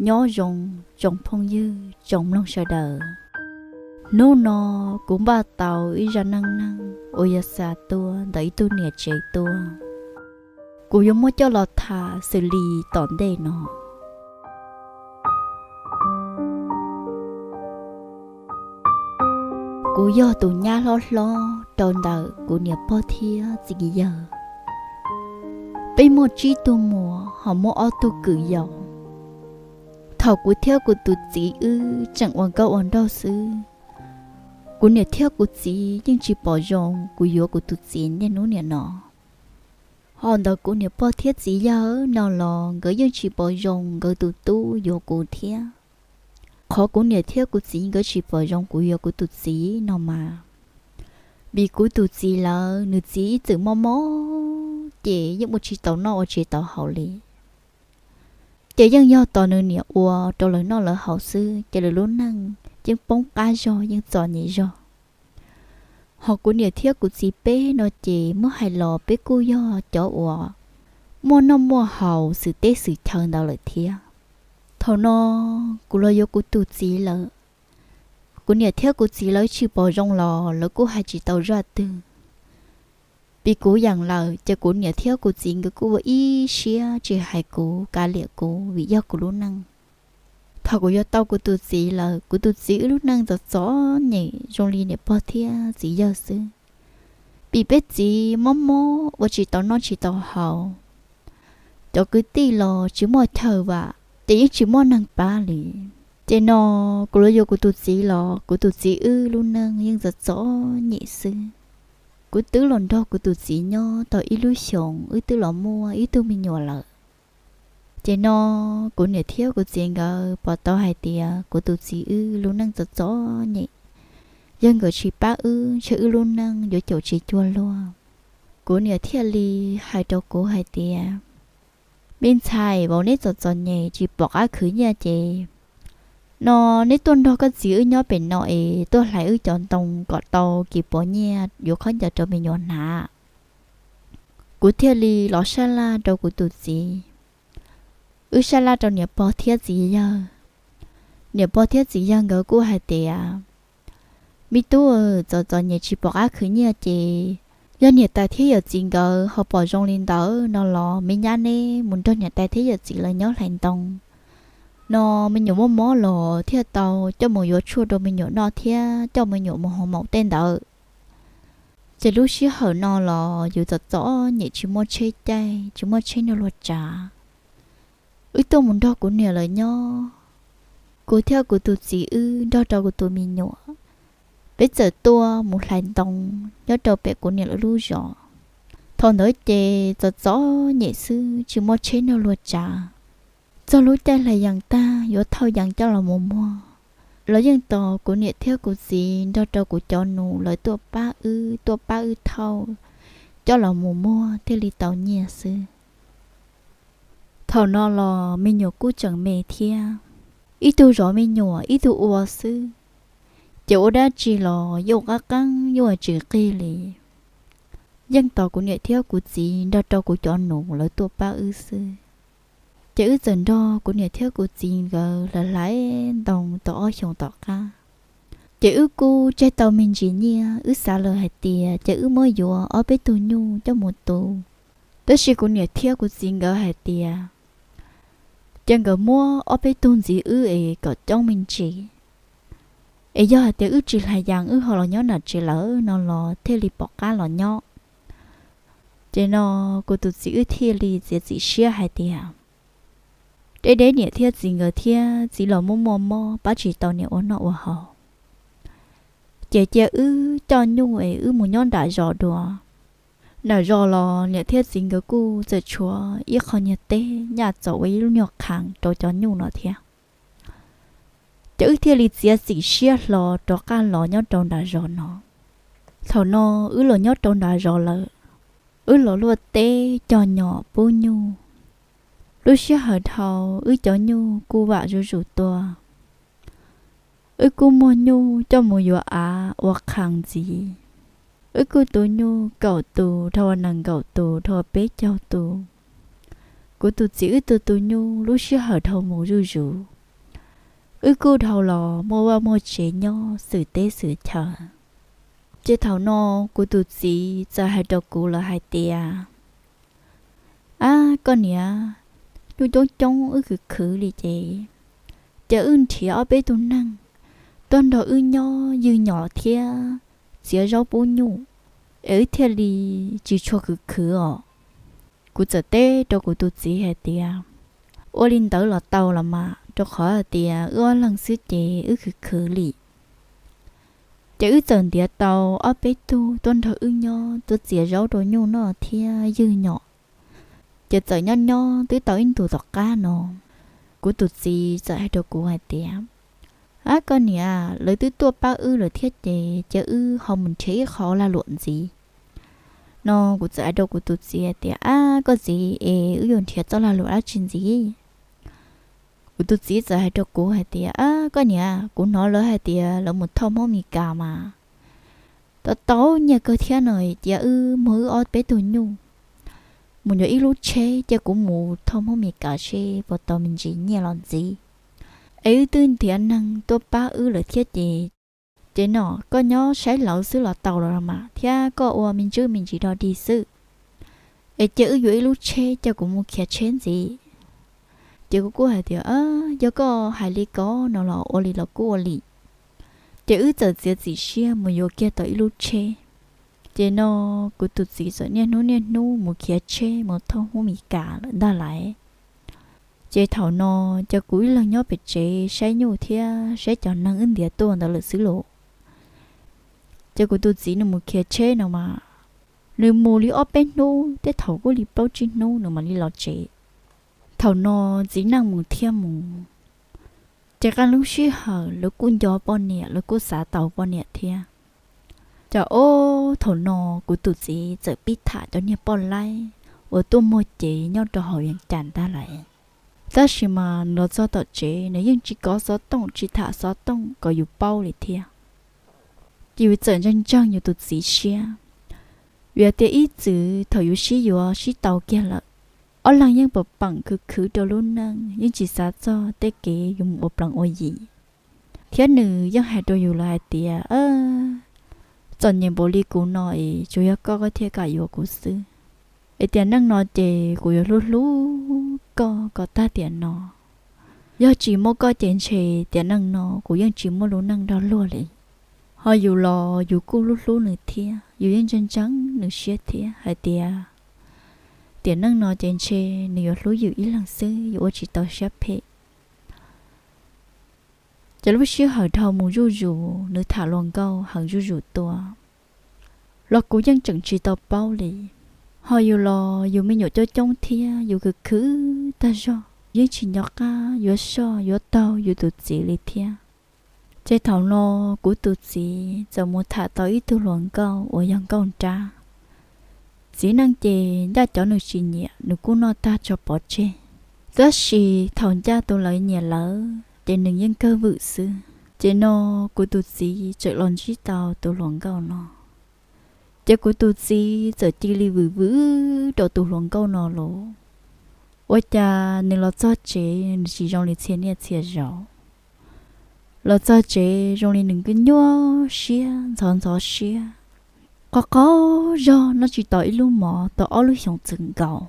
Nyob zoo tsoom phooj ywg tsoom mloog sawv daws. Hnub no kuv npaj tau ib zaj neej neeg uas yog xa tuaj ntawm ib tug niam tsev tuaj. Kuv yuav muab coj los tham xws li tom ntej no. Kuv yog tus nyab hlob hlob rau ntawm kuv niam pog thiab txiv yawg. Peb muaj tsib tug muam ho muaj ob tug kwv yau. Thaum kuv thiab kuv tus txiv wb tseem ua nkauj ua nraug xwb, kuv niam thiab kuv txiv yeej tsis pom zoo kuv yuav kuv tus txiv niaj hnub nim no. Ho ntawm kuv niam pog thiab txiv yawg no los nkawd yeej tsis pom zoo nkawd tus tub yuav kuv thiab. Qhov kuv niam thiab kuv txiv nkawd tsis pom zoo kuv yuav kuv tus txiv no mas, vim kuv tus txiv lawv nws txiv ib txwm mob mob ces yeej ua tsis tau noj ua tsis tau haus li. Ces yeej yog tos nws niam ua rau lawv noj lawv haus xwb ces lawv lub neej yeej poob qab zog yeej txom nyem zog. Ho kuv niam thiab kuv txiv peb no ces muab hais los peb kuj yog cov uas muaj noj muaj haus xwm teb xwm chaw ntawd lawm thiab. Thaum no kuv los yuav kuv tus txiv lawm, kuv niam thiab kuv txiv lawv tsis pom zoo los lawv kuj hais tsis tau zaj twg. Vim kuv yeem lawm ces kuv niam thiab kuv txiv nkawd kuj ua ib siab tsis hais kuv, kav liam kuv vim yog kuv lub neej. Thaum kuv yuav tau kuv tus txiv lawm, kuv tus txiv wb lub neej txom txom nyem zoo li niam pog thiab txiv yawg xwb. Vim peb txiv mob mob ua tsis tau noj tsis tau haus, cov kwv tij los tsis muaj chaw vam ces yeej tsis muaj neeg pab li. Ces no kuv los yuav kuv tus txiv los kuv tus txiv wb lub neej yeej txom txom nyem xwb. Kuv twb los nrog kuv tus txiv nyob tau ib lub xyoos wb twb los muaj ib tug me nyuam lawm. Ces no kuv niam thiab kuv txiv nkawd pom tau hais tias kuv tus txiv wb lub neej txom txom nyem, yog nkawd tsis pab wb ntshe wb lub neej yuav caum tsis cuag luag. Kuv niam thiaj li hais rau kuv hais tias, me ntxhais, vauv neb txom txom nyem tsis pom qab khwv nyiaj ces no neb tuaj nrog koj txiv wb nyob pem no es tuaj hlais wb cov ntoo kom tau kis puav nyiaj yuav khaub ncaws rau me nyuam hnav. Kuv thiaj li los sab laj rau kuv tus txiv, wb sab laj rau niam pog thiab txiv yawg. Niam pog thiab txiv yawg nkawd kuj hais tias, me tub, txom txom nyem tsis pom qab khwv nyiaj ces yog niam tais thiab yawm txiv nkawd ho pom zoo li ntawd no los me nyab neb mus nrog niam tais thiab yawm txiv lawv nyob hlais ntoo. No me nyuam muaj mob los thiaj tau coj mus yuav tshuaj rau me nyuam noj thiab coj me nyuam mus haus maum tej ntawd. Ces lub sij hawm no los yus txom txom nyem tsis muaj tsheb caij tsis muaj tsheb nrog luag tsav. Wb tuaj mus nrog kuv niam lawv nyob, kuv thiab kuv tus txiv wb nrog rau kuv tus me nyuam, peb txawm tuaj mus hlais ntoo nyob rau pem kuv niam lawv lub zos. Thaum ntawd ces txom txom nyem xwb tsis muaj tsheb nrog luag tsav. Txog lub caij hlais yees tag yuav thauj yees coj los mus muag, los yeej tos kuv niam thiab kuv txiv nrog rau kuv cov nus lawv tuaj pab wb, tuaj pab wb thauj coj los mus muag thiaj li tau nyiaj xwb. Thaum no los me nyuam kuj tseem me thiab, ib tug zov me nyuam ib tug ua xwb, ces ua dab tsi los yeej ua qab qeeb yeej ua tsis qig li. Yeej tos kuv niam thiab kuv txiv nrog rau kuv cov nus lawv tuaj pab wb xwb. Ces wb txawm nrog kuv niam thiab kuv txiv nkawd hlais hlais ntoo tau ob xyoos tom qab. Ces wb kuj tseg tau me ntsis nyiaj, wb xav lawm hais tias ces wb muab yuav ob peb tug nyuj coj mus tu. Tab sis kuv niam thiab kuv txiv nkawd hais tias ces nkawd muab ob peb tug ntxiv wb es kom coob me ntsis, es yog hais tias wb tsis hlais yees wb ho los nyob nram tsev lawm no los thiaj li pom qab los nyob. Ces no kuv tus txiv wb thiaj li txiav txim siab hais tias deb deb niam thiab txiv nkawd thiab txiv los muaj muaj mob pab tsis tau niam ua noj ua haus, ces cia wb coj nyuj es wb mus nyob nram zos dua. Nram zos los niam thiab txiv nkawd kuj txawm tshuav ib qho nyuag teb nyaj txaus ua ib lub nyuag qhas rau cov nyuj no thiab. Ces wb thiaj li txiav txim siab hlo rov qab los nyob rau nram zos no. Thaum no wb los nyob rau nram zos lawm, wb los luaj teb cog nyom pub nyuj. Lub sij hawm dhau wb cov nyuj kuj vam zuj zus tuaj. Wb kuj muag nyuj coj mus yuav av ua qhas ntxiv. Wb kuj tu nyuj kaum tus dhau nees nkaum tus dhau peb caug tus. Kuv tus txiv wb tu tu nyuj lub sij hawm dhau mus zuj zus. Wb kuj dhau los muaj vaj muaj tsev nyob xwm teb xwm chaw. Ces thaum no kuv tus txiv txawm hais rau kuv lawm hais tias, ab koj niam, nyuj coob coob wb khwv khwv li ces, ces wb nrhiav ob peb tug neeg tuaj nrog wb nyob ywg nyom thiab txiav zaub pub nyuj, es wb thiaj li tsis tshua khwv khwv os. Kuv txawm teb rau kuv tus txiv hais tias, ua li ntawd los tau los mas, rau qhov hais tias wb ob leeg xwb ces wb khwv khwv li. Ces wb txawm ntiav tau ob peb tug tuaj nrog wb nyob tuaj txiav zaub rau nyuj noj thiab ywg nyom. Ces txawm nyob nyob twb tau ib ntus tom qab no, kuv tus txiv txawm hais rau kuv hais tias, ab koj niam, lawv twb tuaj pab wb lawm thiab ces cia wb ho mus nrhiav ib qho lag luam ntxiv no. Kuv txawm hais rau kuv tus txiv hais tias, ab koj txiv es, wb yuav nrhiav txoj lag luam dab tsi ntxiv? Kuv tus txiv txawm hais rau kuv hais tias, ab koj niam, kuv hnov lawv hais tias lawv mus thauj Hmoob Mes Kas mas tau tau nyiaj kawg thiab no, cia wb muag wb ob peb tug nyuj mus yuav ib lub tsheb cia kuv mus thauj Hmoob Mes Kas seb puas tau me ntsis nyiaj los ntxiv. Es wb twb ntiav neeg tuaj pab wb lawm thiab ces, ces no koj nyob saib lawv xwb los tau los mas, thiab koj ua me ntsis me ntsis rau dig xwb. Es cia wb yuav ib lub tsheb cia kuv mus khiav tsheb ntxiv. Ces kuv kuj hais tias, yog koj hais li ko no los ua li los kuj ua li. Ces wb txawm txiav txim siab mus yuav kiag tau ib lub tsheb. Ces no kuv tus txiv txawm niaj hnub niaj hnub mus khiav tsheb mus thauj Hmoob Mes Kas lawm ntag lauj. Ces thaum no ces kuv ib leeg nyob pem tsev saib nyuj thiab saib cov neeg wb ntiav tuaj ntawd lawm xwb los. Ces kuv tus txiv nws mus khiav tsheb no mas, nws mus li ob peb hnub tej thaum kuj li plaub tsib hnub nws mam li los tsev. Thaum no txiv neej mus thiab mus, ces qee lub sij hawm lawv kuj nco poj niam, lawv kuj xav tau poj niam thiab. Ces ob thaum no kuv tus txiv txawm pib tham cov niag poj laib uas tuaj muag cev nyob rau hauv Vias Cas ntag lauj. Tab sis mas nws los txog tom tsev nws yeej tsis kov xov tooj tsis tham xov tooj kom yus paub li thiab. Ces yus txawm ntseeg ntseeg yus tus txiv siab, vim tias ib txwm thaum yus sib yuav sib tau kiag lawm, ob leeg yeej pom peem khwv khwv rau lub neej yeej tsis xav txog tej kev yuav mus ua plees ua yi. Thiab nws yeej hais rau yus lawm hais tias, txom nyem npaum li kuv no es tsuas yog koj koj thiaj kam yuav kuv xwb. Es tiam neej no ces kuv yuav hlub hlub koj kom tag tiam no. Yog tsis muaj koj ces ntshe tiam neej no kuv yeej tsis muaj lub neej nrog luag li. Ho yus los yus kuj hlub hlub nws thiab, yus yeej ntseeg ntseeg nws siab thiab hais tias tiam neej no ces ntshe nws yuav hlub yus ib leeg xwb, yus ua tsis tau siab phem. Ces lub sij hawm dhau mus zuj zus, nws tham hluas nkauj heev zuj zus tuaj los kuv yeej tseem tsis tau paub li. Ho yus los yus me nyuam coob coob thiab yus khwv khwv tag zog, yeej tsis nco qab yuav soj yuav taug yus tus txiv li thiab. Ces thaum no kuv tus txiv txawm mus tham tau ib tug hluas nkauj uas yog nkauj nrab. Txiv neej ces ncaj cov nws tsis nyiam nws kuj noj tag tso pov tseg, tab sis thaum ncaj tus lawv nyiam lawm ces nws yeej kawg vwm xwb. Ces no kuv tus txiv txawm los ntsib tau tus hluas nkauj no. Ces kuv tus txiv txawm cia li vwm vwm rau tus hluas nkauj no los. Ua cas nws los txog tsev nws tsis zoo li txhia niaj txhia zaus. Los txog tsev zoo li nws nyuaj siab ntxhov ntxhov siab. Qhov qhov zog noj tsis tau ib lub mov tau ob lub xyoos txwm nkaus.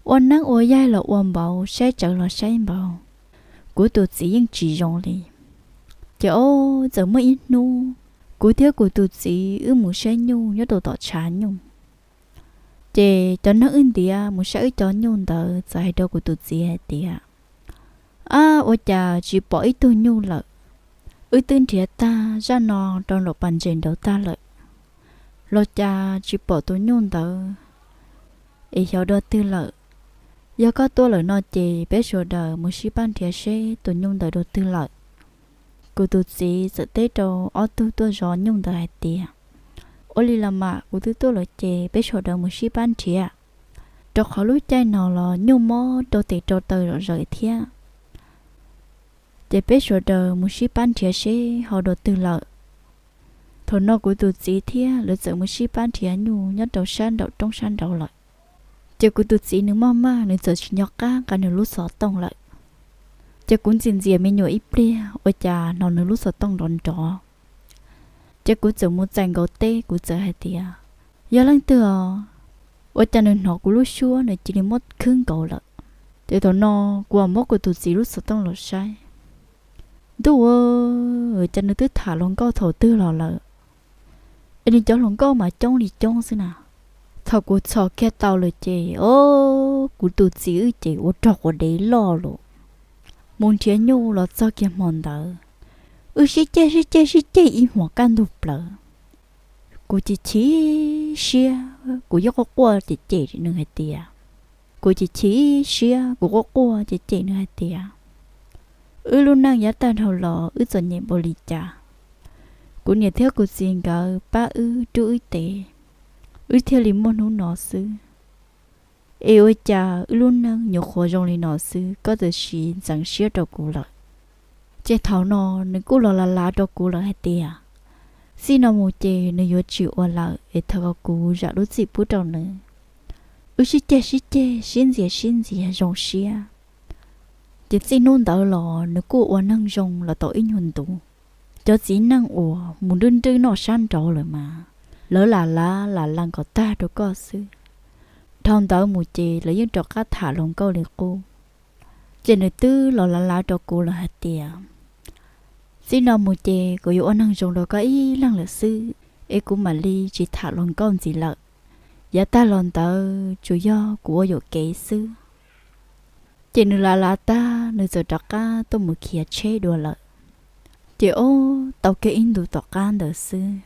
Ua neeb ua yaig los ua npaum, saib tsawv los saib npaum, kuv tus txiv yeej tsis zoo li. Ces ob txawm muaj ib hnub, kuv thiab kuv tus txiv wb mus saib nyuj nyob rau tom tshav nyuj. Ces cov neeg wb ntiav mus saib wb cov nyuj ntawd txawm hais rau kuv tus txiv hais tias, ab, ua cas tsis pom ib tug nyuj lawm? Wb twb nrhiav tag zaj no rau nraum pas ntses nraud tag lawm, los cas tsis pom tus nyuj ntawd es xyov dua twg lawm. Yog koj tuaj lawm no ces peb sawv daws mus sib pab nrhiav seb tus nyuj ntawd dua twg lawm. Kuv tus txiv txawm teb rau ob tug tuaj zov nyuj ntawd hais tias, ua li los mas, kuv twb tuaj lawm ces peb sawv daws mus sib pab nrhiav, rau qhov lub caij no los nyuj mob rau tes rau taw zom zaws thiab. Ces peb sawv daws mus sib pab nrhiav seb ho dua twg lawm. Thaum no kuv tus txiv thiab lawv txawm mus sib pab nrhiav nyuj nyob rau sab nraum roob sab nraud lawm. Ces kuv tus txiv nws maj maj nws txawm tsis nco qab nqa nws lub xov tooj lawm. Ces kuv ntxias ntxias me nyuam ib pliag ua cas hnov nws lub xov tooj nrov nrov. Ces kuv txawm mus txais nkaus teb, kuv txawm hais tias, yog leej twg os? Ua cas nws hnov kuv lub suab nws cia li muab khwb nkaus lawm. Ces thaum no kuv muab kuv tus txiv lub xov tooj los saib. Ntuj, cas nws twb tham hluas nkauj thaum twg los lawm, es nws cov hluas nkauj mas coob li coob xwb na. Thaum kuv txhos kiag tau lawm ces, o, kuv tus txiv wb ces ua rog quas dev loj lawm, mus nrhiav nyuj los txog kiag hmo ntawd, wb sib ceg sib ceg sib ceg ib hmos kaj ntug plaws. Kuv chim chim siab, kuv yeej quaj quaj cem cem nws hais tias, kuv chim chim siab, kuv quaj quaj cem cem nws hais tias, wb lub neej yav tag dhau los wb txom nyem npaum li cas, kuv niam thiab kuv txiv nkawd pab wb rub wb tev, wb thiaj li muaj hnub no xwb. Es ua cas wb lub neej nyuam qhuav zoo li no xwb, koj txawm sis ntxeev siab rau kuv lawm? Ces thaum no nws kuj los lav lav rau kuv lawm hais tias, txij no mus ces nws yuav tsis ua lawm, es thov kom kuv zam lub txim pub rau nws. Wb sib ceg sib ceg, sib ntxias sib ntxias zoo siab. Ces txij hnub ntawd los nws kuj ua neeg zoo los tau ib nyuag ntu. Cov txiv neej uas mus nrwb nrwb noj sab nraud lawm mas, lawv lam lav lam lees kom tag rau koj xwb. Dhau ntawd mus ces lawv yeej rov qab tham hluas nkauj li qub. Ces nws twb los lav lav rau kuv lawm hais tias, txij no mus ces kuv yuav ua neeg zoo rau koj ib leeg lawm xwb, es kuv mam li tsis tham hluas nkauj ntxiv lawm. Yav tag los ntawd tsuas yog kuv ua yuam kev xwb. Ces nws lav lav tag nws txawm rov qab tuaj mus khiav tsheb dua lawm. Ces ob tau kiag ib ntus tom qab ntawd xwb,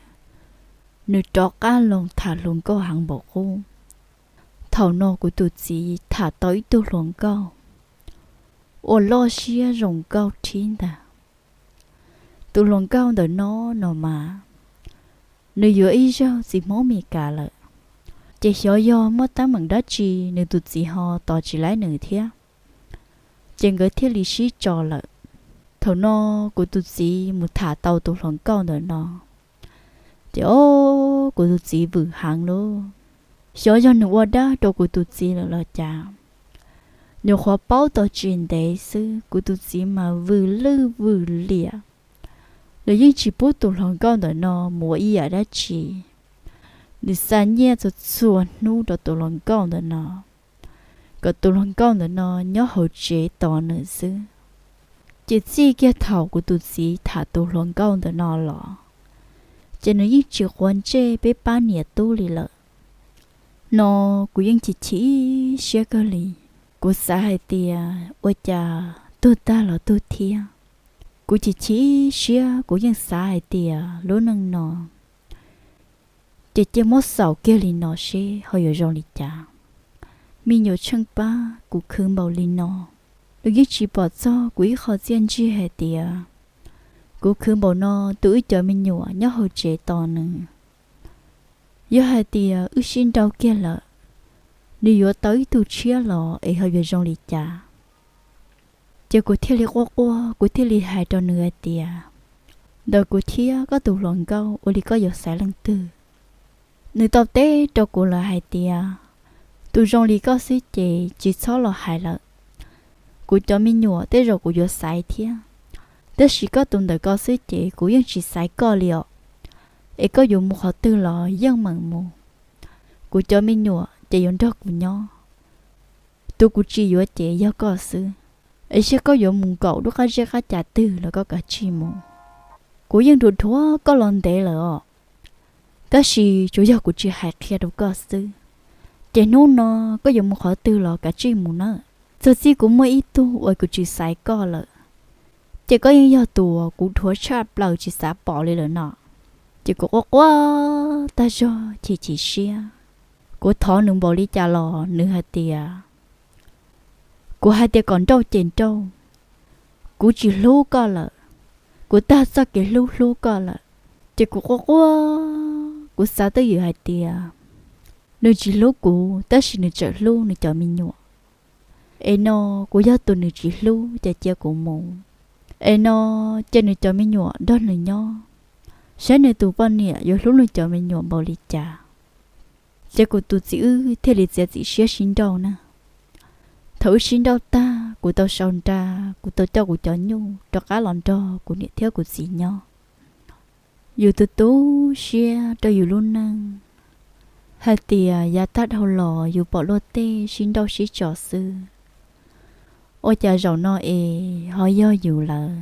nws rov qab los tham hluas nkauj heev npaum qub. Thaum no kuv tus txiv tham tau ib tug hluas nkauj uas loj siab zoo nkauj thib ntag. Tus hluas nkauj ntawm no no mas, nws yuav ib zaug txiv Hmoob Mes Kas lawm. Ces xyov yog muaj teeb meem dab tsi nws tus txiv ho tos tsis laib nws thiab, ces nkawd thiaj li sib tso lawm. Thaum no kuv tus txiv mus tham tau tus hluas nkauj ntawm no, ces o, kuv tus txiv vwm heev lauj. Xyov yog nws ua dab rau kuv tus txiv lawm los cas, nyuam qhuav paub tau tsis ntev xwb kuv tus txiv mas vwm lwj vwm liam. Nws yeej tsis pub tus hluas nkauj ntawm no mus ua ib yam dab tsi. Nws xa nyiaj txhua txhua hnub rau tus hluas nkauj ntawm no, kom tus hluas nkauj ntawm no nyob hauv tsev tos nws xwb. Ces txij kiag thaum kuv tus txiv tham tus hluas nkauj ntawm no los, ces nws yeej tsis quav ntsej peb pab niam tub li lawm. No kuv yeej chim chim siab kawg li. Kuv xav hais tias ua cas tuag tag los tuag thiab. Kuv chim chim siab, kuv yeej xav hais tias lub neej no ces cia muab xaus kiag li no seb ho yuav zoo li cas. Me nyuam tsheej pab kuv khwv npaum li no, nws yeej tsis pom txog kuv ib qho txiaj ntsig hais tias kuv khwv npaum no tu wb cov me nyuam nyob hauv tsev tos nws. Yog hais tias wb sib nrauj kiag lawm, nws yuav tau ib tug tshiab los es ho yuav zoo li cas? Ces kuv thiaj li quaj quaj, kuv thiaj li hais rau nws hais tias, ntawm kuv thiab koj tus hluas nkauj ua li koj yuav xaiv leej twg? Nws tau teb rau kuv lawm hais tias, tus zoo li koj xwb ces tsis txhob los hais lawm. Kuv cov me nyuam tej zaum kuv yuav xaiv thiab, tab sis koj tus ntawm ko xwb ces kuv yeej tsis xaiv koj li os. Es koj yuav mus qhov twg los yeej meem mus. Kuv cov me nyuam ces yuav nrog kuv nyob. Tus kuv tsis yuav ces yog koj xwb. Es saib koj yuav mus nkaum lub qab zeb qab ca twg los koj kav tsij mus. Kuv yeej dhuav dhuav koj los ntev lawm os, tab sis tsuas yog kuv tsis hais qhia rau koj xwb. Ces hnub no koj yuav mus qhov twg los kav tsij mus nawb. Txog txij kuv muaj ib tug uas kuv tsis xaiv koj lawm, ces koj yeej yog tus uas kuv dhuav tshaj plaws tsis xav pom li lawm no. Ces kuv quaj quaj tag zog chim chim siab. Kuv thov nws npaum li cas los nws hais tias, kuv hais tias kom nrauj ces nrauj, kuv tsis hlub koj lawm, kuv tag txoj kev hlub hlub koj lawm. Ces kuv quaj quaj, kuv xav twj ywm hais tias nws tsis hlub kuv tab sis nws tseem hlub nws cov me nyuam. Es no kuv yog tus nws tsis hlub ces cia kuv mus. Es no cia nws cov me nyuam nrog nws nyob, saib nws tus poj niam yuav hlub nws cov me nyuam npaum li cas. Ces kuv tus txiv wb thiaj li txiav txim siab sib nrauj na. Thaum wb sib nrauj tag, kuv tau sau nra, kuv tau coj kuv cov nyuj rov qab los nrog kuv niam thiab kuv txiv nyob. Yus tu tu siab rau yus lub neej hais tias yav tag dhau los yus pom luag tej sib nrauj sib tso xwb, ua cas zaum no es ho yog yus lawm.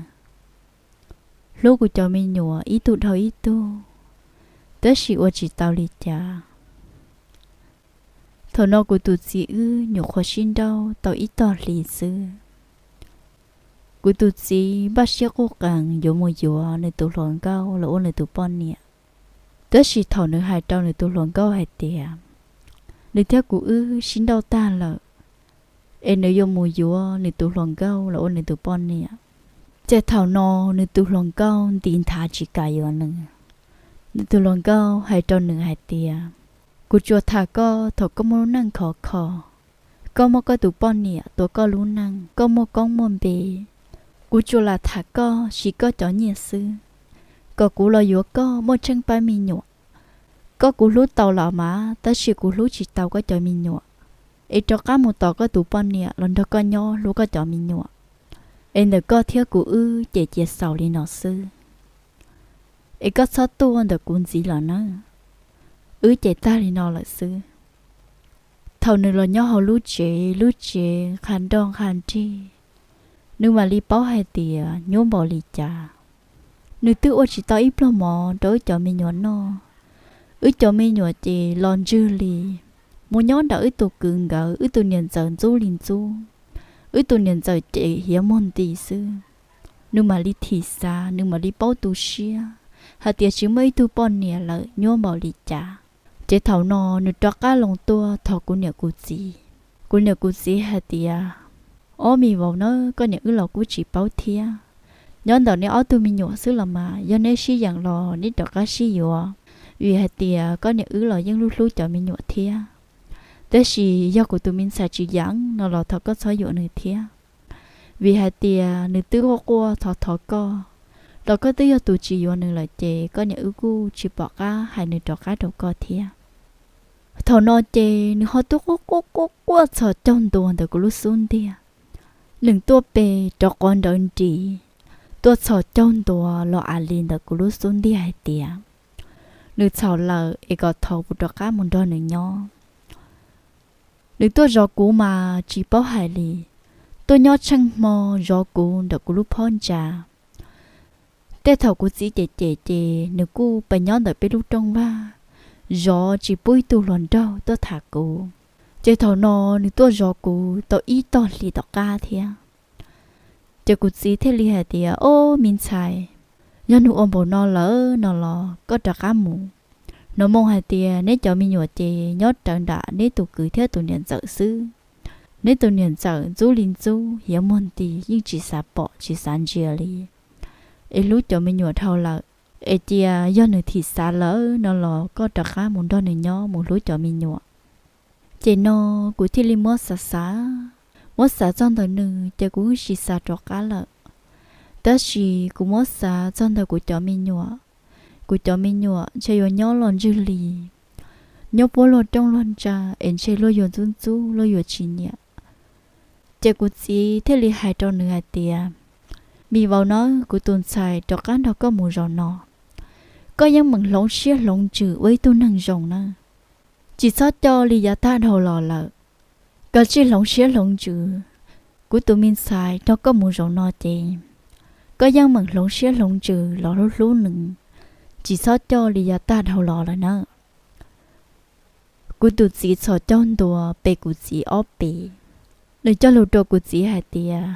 Hlub kuv cov me nyuam ib tug dhau ib tug, tab sis ua tsis tau li cas. Thaum no kuv tus txiv wb nyuam qhuav sib nrauj tau ib tog hli xwb, kuv tus txiv npaj siab quj qees yuav mus yuav nws tus hluas nkauj los ua nws tus poj niam. Tab sis thaum nws hais rau nws tus hluas nkauj hais tias nws thiab kuv wb sib nrauj tag lawm, es nws yuav mus yuav nws tus hluas nkauj los ua nws tus poj niam, ces thaum no nws tus hluas nkauj nti nthav tsis kam yuav nws. Nws tus hluas nkauj hais rau nws hais tias, kuv tsuas tham koj thaum koj muaj lub neej khov kho, koj muaj koj tus poj niam tuav koj lub neej, koj muaj koob muaj npe. Kuv tsuas lam tham koj siv koj cov nyiaj xwb, kom kuv los yuav koj muaj tsheej pab me nyuam. Koj kuv hlub tau los mas, tab sis kuv hlub tsis tau koj cov me nyuam. Es rov qab mus tos koj tus poj niam los nrog koj nyob hlub koj cov me nyuam. Es ntawm koj thiab kuv wb ces cia xaus li no xwb. Es koj txhob tuaj ntawm kuv ntxiv lawm na. Wb ces tag li no lawm xwb. Thaum nws los nyob hauv lub tsev, lub tsev qha nroj qha nrig, nws mam li paub hais tias nyuaj npaum li cas. Nws twb ua tsis tau ib pluag mov rau wb cov me nyuam noj. Wb cov me nyuam ces los ntswg li, mus nyob nram wb tus kwv nkawd, wb tus niam ntxawm ntxub li ntxub. Wb tus niam ntxawm ces hiav muag nti xwb. Nws mam li thim xav, nws mam li paub tu siab hais tias tsis muaj ib tug poj niam lawm nyuaj npaum li cas. Ces thaum no nws rov qab los tuaj thov kuv niam kuv txiv. Kuv niam kuv txiv hais tias, ob, me vauv na, koj niam wb los kuj tsis paub thiab. Nyob ntawm neb ob tug me nyuam xwb los mas, yog neb sib yeem los neb rov qab sib yuav, vim hais tias koj niam wb los yeej hlub hlub cov me nyuam thiab. Tab sis yog kuv tus me ntxhais tsis yeem no los thov koj txhob yuav nws thiab, vim hais tias nws twb quaj quaj thov thov koj, los koj twb yog tus tsis yuav nws lawm ces koj niam wb kuj tsis pom qab hais nws rov qab rau koj thiab. Thaum no ces nws ho tuaj quaj quaj quaj quaj txhos caug ntua ntawm kuv lub xub ntiag. Nws tuaj pe rov qov nrawv nris, tuaj txhos caug ntua los a li ntawm kuv lub xub ntiag hais tias nws txhaum lawm es kom thov kuv rov qab mus nrog nws nyob. Nws tuaj zov kuv mas tsis paub hais li, tuaj nyob tsheej hmo zov kuv ntawm kuv lub phab ntsa. Tej thaum kuv txiv cem cem ces nws kuj pes nyob ntawm peb lub rooj vag, zov tsis pub ib tug hluas nraug tuaj tham kuv. Ces thaum no nws tuaj zov kuv tau ib tog hli tom qab thiab. Ces kuv txiv thiaj li hais tias, ob, me ntxhais, yog nws ua npaum no lawm no los koj rov qab mus. Hnov moo hais tias neb cov me nyuam ces nyob rawv nram neb tus kwv thiab tus niam ntxawm xwb. Neb tus niam ntxawm ntxub li ntxub, hiav muag nti, yeej tsis xav pom tsis xav ntsia li, es hlub cov me nyuam dhau lawm. Es cia yog nws thim xav lawm no los koj rov qab mus nrog nws nyob mus hlub cov me nyuam. Ces no kuv thiaj li muab xav xav, muab xav txog ntawm nws ces kuv yeej tsis xav rov qab lawm. Tab sis kuv muab xav txog ntawm kuv cov me nyuam, kuv cov me nyuam ntshe yuav nyob los ntswg li, nyob puab luag rooj luag ntsa es ntshe luag yuav ntxub ntxub, luag yuav tsis nyiam. Ces kuv txiv thiaj li hais rau nws hais tias, me vauv na, kuv tus ntxhais rov qab nrog koj mus zaum no, koj yeej meem hloov siab hloov ntsws ua ib tug neeg zoo na. Tsis txhob coj li yav tag dhau los lawm. Koj tsij hloov siab hloov ntsws, kuv tus me ntxhais nrog koj mus zaum no ces koj yeej meem hloov siab hloov ntsws los hlub hlub nws, tsis txhob coj li yav tag dhau los lawm na. Kuv tus txiv txhos caug ntua pe kuv txiv ob pes. Nws cog lus rau kuv txiv hais tias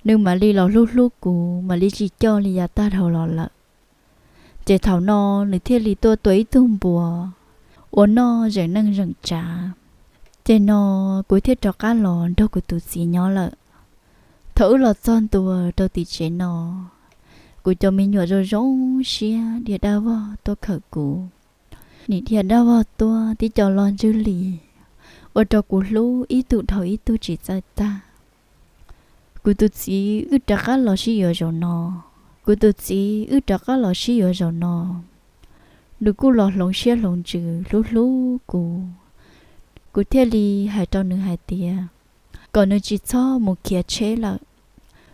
nws mam li los hlub hlub kuv, mam li tsis coj li yav tag dhau los lawm. Ces thaum no nws thiaj li tuaj tua ib tug npua ua noj zeem neej zeem tsav. Ces no kuv thiaj rov qab los nrog kuv tus txiv nyob lawm. Thaum wb los txog ntua rau tim tsev no, kuv cov me nyuam zoo zoo siab dhia dab vog tuaj khawm kuv. Nim dhia dab vog tuaj tib co loj ntswg li, ua rau kuv hlub ib tug dhau ib tug tsis txawj tag. Kuv tus txiv wb rov qab los sib yuav zaum no, kuv tus txiv wb rov qab los sib yuav zaum no, nws kuj los hloov siab hloov ntsws hlub hlub kuv. Kuv thiaj li hais rau nws hais tias, kom nws tsis txhob mus khiav tsheb lawm.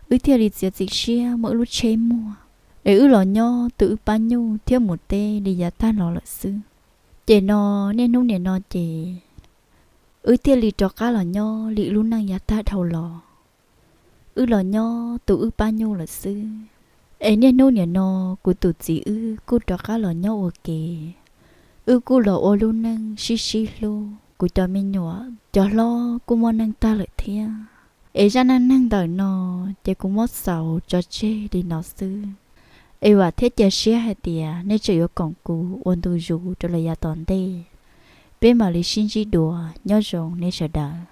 Wb thiaj li txiav txim siab muaj wb lub tsheb muag, es wb los nyob tu wb pab nyuj thiab mus teb li yav tag los lawm xwb. Ces no, niaj hnub nim no ces wb thiaj li rov qab los nyob li wb lub neej yav tag dhau los. Wb los nyob tu wb pab nyuj lawm xwb. Es niaj hnub nim no kuv tus txiv wb kuj rov qab los nyob ua ke. Wb kuj los ua lub neej sib sib hlub, kuv cov me nyuam cov hlob kuj muaj neej tag lawm thiab. Es zaj neej neeg ntawm no ces kuv muab xaus tso tseg li no xwb. Es vam thiab cia siab hais tias nej tseem yuav koom kuv ua ntu zus rau lawm yav tom ntej. Peb mam li sib ntsib dua, nyob zoo nej sawv daws.